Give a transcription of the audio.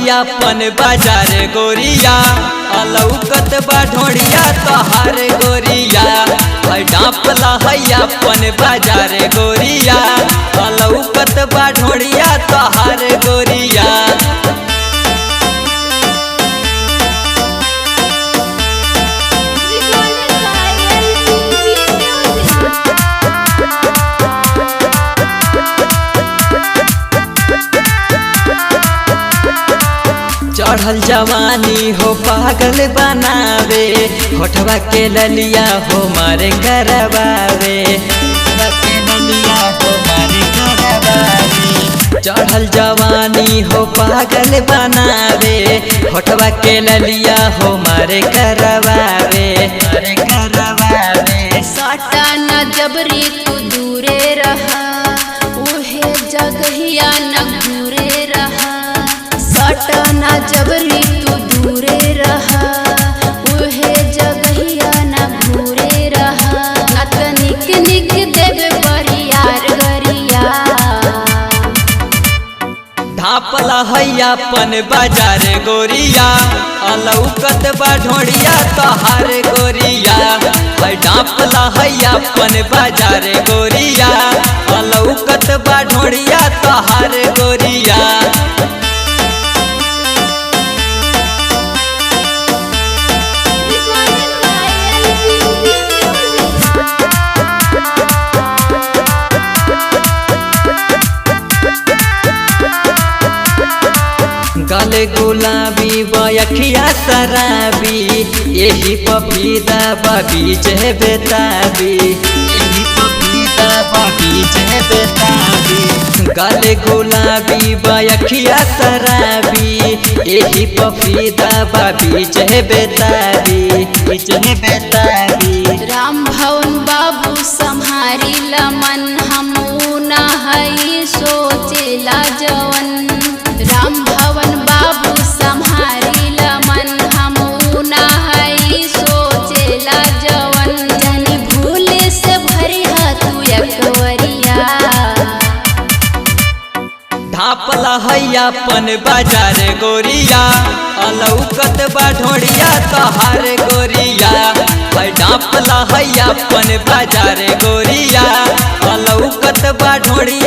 हैयापन बाजार गोरिया, अलौकत बा ढोड़िया तोहार गोरिया। है डापला हैयापन बाजार गोरिया, अलौकत बा ढोड़िया तोहार गोरिया। Recorded by LPB Music. चढ़ल जवानी हो पागल बनावे, होठवा के ललिया हो मारे करवावे। होठवा के ललिया हो मारे करवावे। चढ़ल जवानी हो पागल बनावे, होठवा के ललिया हो मारे करवावे, मारे करवावे। साटा न जबरी तू दूरे रहा, उहे जगहिया न घूरे रहा। साटा न जबरी तू दूरे रहा, उहे जगहिया न घूरे रहा। न त निक निक देवे बरियार गरिया। ढापला हैयापन बाजार गोरिया, अलौकत बा ढोड़िया तोहार गोरिया। है ढापला हैयापन बाजार गोरिया, अलौकत बा ढोड़िया तोहार गोरिया। Recorded by LPB Music. गले गुलाबी बयखिया शराबी, यही पपीता बबीच है बेताबी। यही पपीता बबीच है बेताबी। गले गुलाबी बयखिया शराबी, यही पपीता बबीच है बेताबी, बीच है बेताबी। राम भवन बाबू सम्हारी लमन, हमू न हई सोचेला जवन। राम भवन बाबू सम्हारी लमन, हमू न हई सोचेला जवन। जानी भूले से भरिहा तू अकवरिया। ढापला हैयापन बाजार गोरिया, अलौकत बा ढोड़िया तोहार गोरिया। है ढापला हैयापन बाजार गोरिया, अलौकत बा ढोड़िया।